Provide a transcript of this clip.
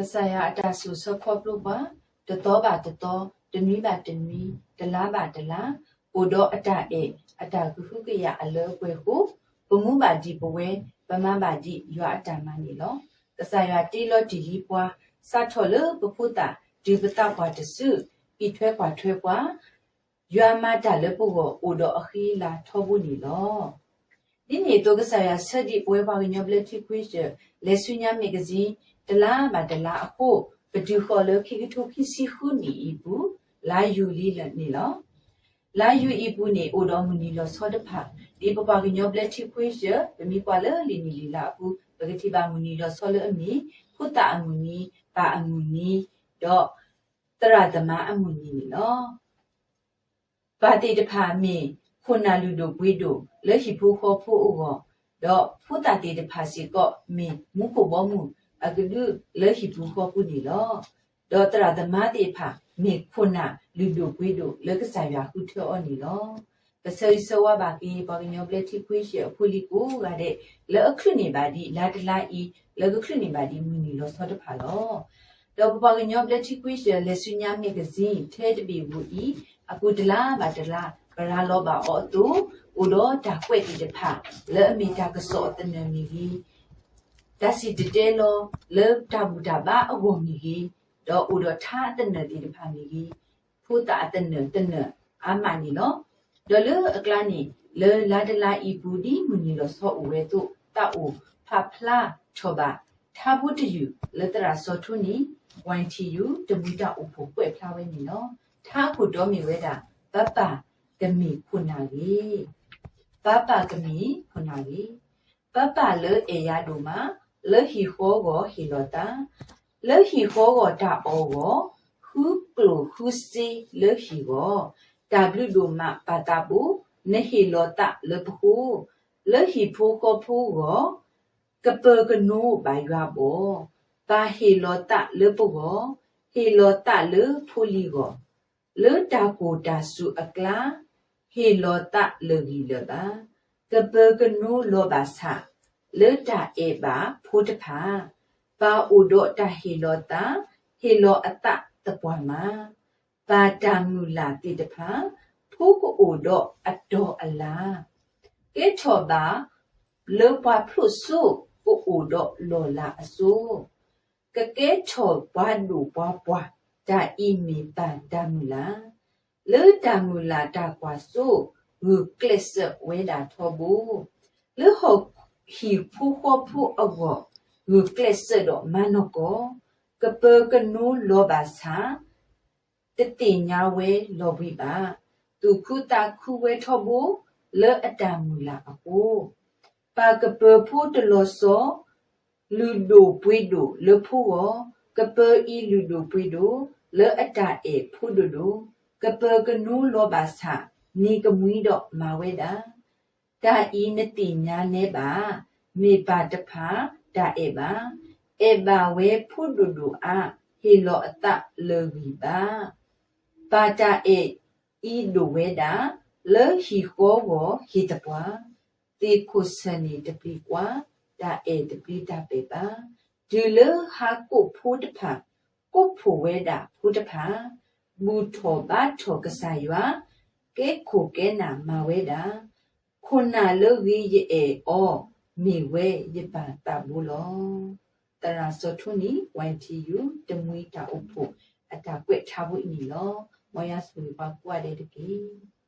ကစၢ်ယွၤအတၢ်ဆိၣ်ဆၢခီဖျိပှၤ, တသီဘၣ်တသီ, တနွံဘၣ်တနွံ, တလါဘၣ်တလါ, အိၣ်ဒီးအတၢ်အဲၣ်အတၢ်ကဟုကယာ်အလၢအပှဲၤအဃိ, ပမူဘၣ်ဒံးပဝဲ, ပမၤဘၣ်ဒံးယွၤအတၢ်မၤန့ၣ်လီၤ. ကစၢ်ယွၤတ့လီၤတ့ၢ်လံပှၤ, စးထီၣ်လၢပဖိသၣ်တုၤပသးပှၢ်တစု, အံးထွဲကွၢ်ထွဲပှၤ, ယွၤမၤတၢ်လၢပဂီၢ်အိၣ်ဒီးအဃံအလၤထီဘိန့ၣ်လီၤ. ဒ်န့ၣ်အသိးကစၢ်ယွၤဆၢဒံးပဝဲပှၤကညီဘျၢထံခွ့စၢၣ် လဲၤဆူညါ magazine တလါဘၣ်တလါအဃိ, ပတုၤဃီၤလၢခံကထိခံဆံဃုနံၣ်အံၤအပူၤ, လါယူၤလံန့ၣ်လီၤ. လါယူၤအံၤအပူၤန့ၣ် အိၣ်ဒီးမုၢ်နံၤလီၤဆီတဖၣ်, ဒ်ပပှၤကညီဘျၢထံခွ့စၢၣ် ပမ့ၢ်ကွၢ်လၢလံာ်နံၣ်လံာ်လါအပူၤ ပကထံၣ်ဘၣ်မုၢ်နံၤလီၤဆီလၢအမ့ၢ် ဖိသၣ်အမုၢ်နံၤ, ပၢ်အမုၢ်နံၤ, ဒီး သရၣ်သမါအမုၢ်နံၤန့ၣ်လီၤ. ပၢ်သ့ၣ်တဖၣ်မ့ၢ်ခိၣ်နၢ်လုၢ်ဒိၣ်ပှ့ၤဒိၣ်လၢဟံၣ်ဖိဃီဖိအဂီၢ်, ဒီးဖိသၣ်သ့ၣ်တဖၣ်စ့ၢ်ကီး မ့ၢ်မူခိၣ်ဘီမုၢ်အကဒုလၢဟံၣ်ပူၤဃီပူၤန့ၣ်လီၤ. ဒီးသရၣ်သမါသ့ၣ်တဖၣ် မ့ၢ်ခိၣ်နၢ်လုၢ်ဒိၣ်ပှ့ၤဒိၣ်လၢကစၢ်ယွၤဃုထၢအီၤန့ၣ်လီၤ. ပဆၢဂ့ၤဆၢဝါဘၣ်က့ၤ ပှၤကညီဘျၢထံခွ့စၢၣ်အဖိလံၤကိးဂၤဒဲး လၢအချုးန့ၢ်ဘၣ်ဒံးလါတလါအံၤ, လၢကချုးန့ၢ်ဘၣ်ဒံးမုၢ်နံၤလီၤဆီတဖၣ်လီၤ. ဒီးပပှၤကညီဘျၢထံခွ့စၢၣ် လဲၤဆူညါ magazine ထဲတဘ့ၣ်ဝူၤအံၤ, အပူၤတလါဘၣ်တလါ ပရၤလီၤဘၣ်အီၤအသိး, အိၣ်ဒီးတၢ်ကွဲးသ့ၣ်တဖၣ် လၢအမ့ၢ်တၢ်ကစီၣ်အသနၢၣ်မ့ၢ်ဂ့ၤ, တၢ်စံၣ်တဲၤတဲလီၤ လၢတၢ်ဘူၣ်တၢ်ဘါအဂီၢ်မ့ၢ်ဂ့ၤ, ဒီးအိၣ်ဒီးထါအသနၢၣ်သ့ၣ်တဖၣ်မ့ၢ်ဂ့ၤ, ဖိသၣ်အသနၢၣ်သနၢၣ်အါမးန့ၣ်လီၤ. ဒီးလၢအကျါန့ၣ် လၢလါတလါအံၤပူၤ ဒ်မုၢ်နံၤလီၤဆီအိၣ်ဝဲအသိး သးအိၣ်ဖးဖျါထီၣ်ဘၣ် ထါဖိတယုၢ်လၢသရၣ်စီၤထူနံၣ် ဝါထံယူ တမှံၤတၢ်အိၣ်ဖှိၣ်ကွဲးဖျါဝဲန့ၣ်လီၤ. ထါအခိၣ်တီမ့ၢ်ဝဲဒၣ် ပၢ်ပၢ်ကမ့ၢ်ခိၣ်နၢ်ဂ့ၤ, ပၢ်ပၢ်ကမ့ၢ်ခိၣ်နၢ်ဂ့ၤ, ပၢ်ပၢ်လၢအဲၣ်ယၤဒိၣ်မး, လၢဟံၣ်ဃီဂီၢ်ဟ့ၣ်လီၤသး, လၢဟံၣ်ဃီဂီၢ်တၢ်အီၣ်ဂီၢ်, ဃုကျိၣ်ဃုစ့လၢဟံၣ်ဂီၢ်, တၢ်ဘျုးဒိၣ်မးပၢ်သးဘိ, နဟ့ၣ်လီၤသးလၢပဃိ, လၢဟံၣ်ဖိဃီဖိဂီၢ်, ကပၢၤကနိဘၣ်ယွၤဘီၣ်, ပၢ်ဟ့ၣ်လီၤသးလၢပဂီၢ်, ဟ့ၣ်လီၤသးလၢဖိလံၤဂီၢ်, လၢတၢ်ကိၢ်တၢ်စူၤအကျါ, ဟ့ၣ်လီၤသးလၢာ်ဂံၢ်လၢာ်ဘါ, ကပၢၤကနိလီၤဘၣ်ဆၣ်, လၢတၢ်အဲၣ်ဘၣ်ဖိတဖၣ်, ပၢ်အိၣ်ဒီးတၢ်ဟ့ၣ်လီၤသး, ဟ့ၣ်လီၤအသးသပှၢ်မး, ပၢ်တၢ်မုၢ်လၢ်သ့ၣ်တဖၣ်, ဖိကအိၣ်ဒီးအတီၤအလၤ, ကဲထီၣ်ဘၣ် လၢပှၤဖျိၣ်စိကအိၣ်ဒီးလီၢ်လၤအစိ, ကကဲထီၣ်ပှၤဒိၣ်ပှၤပှၢ်, တၢ်အံၤမ့ၢ်ပၢ်တၢ်မုၢ်လၢ်, လၢတၢ်မုၢ်လၢ်တၢ်ကွၢ်စိ, ဂုာ်ကျဲးစၢးဝဲဒၣ်ထီဘိ, လၢဟီၣ်ဟံၣ်ဖိဃီဖိအဂီၢ်, ဂုာ်ကျဲးစၢးဒီးမၤနီၢ်ကီၢ်, ကပၢၤကနိလီၤဘၣ်ဆၣ် တသ့ၣ်ညါဝဲလီၤဘှံးဘၣ်. သူၣ်ခုသးခုဝဲထီဘိလၢအတၢ်မုၢ်လၢ်အဃိ, ပၢ်ကပၢၤဖိတလီၤဆီ, လုၢ်ဒိၣ်ပှ့ၤဒိၣ်လၢဖိဂီၢ်, ကပၢၤအံၤလုၢ်ဒိၣ်ပှ့ၤဒိၣ်လၢအတၢ်အဲၣ်ဖိဒိၣ်ဒိၣ်, ကပၢၤကနိလီၤဘၣ်ဆၣ်, နံၤကမှံဒီးမၤဝဲဒၣ် တၢ်အံၤနသ့ၣ်ညါနဲဘၣ်, မ့ၢ်ပၢ်တဖၣ်တၢ်အဲၣ်ဘၣ်. အဲၣ်ဘၣ်ဝဲဖိဒိၣ်ဒိၣ်အါ, ဟ့ၣ်လီၤအသးလၢာ်ဂံၢ်ဘါ. ပၢ်တၢ်အဲၣ်အံၤဒိၣ်ဝဲဒၣ်, လၢဟံၣ်ဃီဂီၢ်ဟ့ၣ်သပှၢ်, သ့ၣ်ခိၣ်ဆၢၣ်န့ၣ်တပျံၤကွၢ်, တၢ်အဲၣ်တပျံၤတၢ်ပဲာ်ဘၣ်. တုၤလၢဟါကိၣ်ဖိတဖၣ်, ကိးဖှိၣ်ဝဲဒၣ်ဖိတဖၣ်, ဘူၣ်ထီၣ်ဘါထီၣ်ကစၢ်ယွၤ, ကဲခိၣ်ကဲနၢ်မၤဝဲဒၣ်, ခိၣ်နၢ်လၢဂ့ၤယအဲၣ်အီၤ, မ့ၢ်ဝဲယပၢ်သးဘိလီၤ. သရၣ်စီၤထူနံၣ် ဝါထံယူ တမှံၤတၢ်အိၣ်ဖှိၣ်အတၢ်ကွဲးထါဖိအံၤန့ၣ်လီၤ. မ်ယွၤဆိၣ်ဂ့ၤပှၤကိးဂၤဒဲးတက့ၢ်.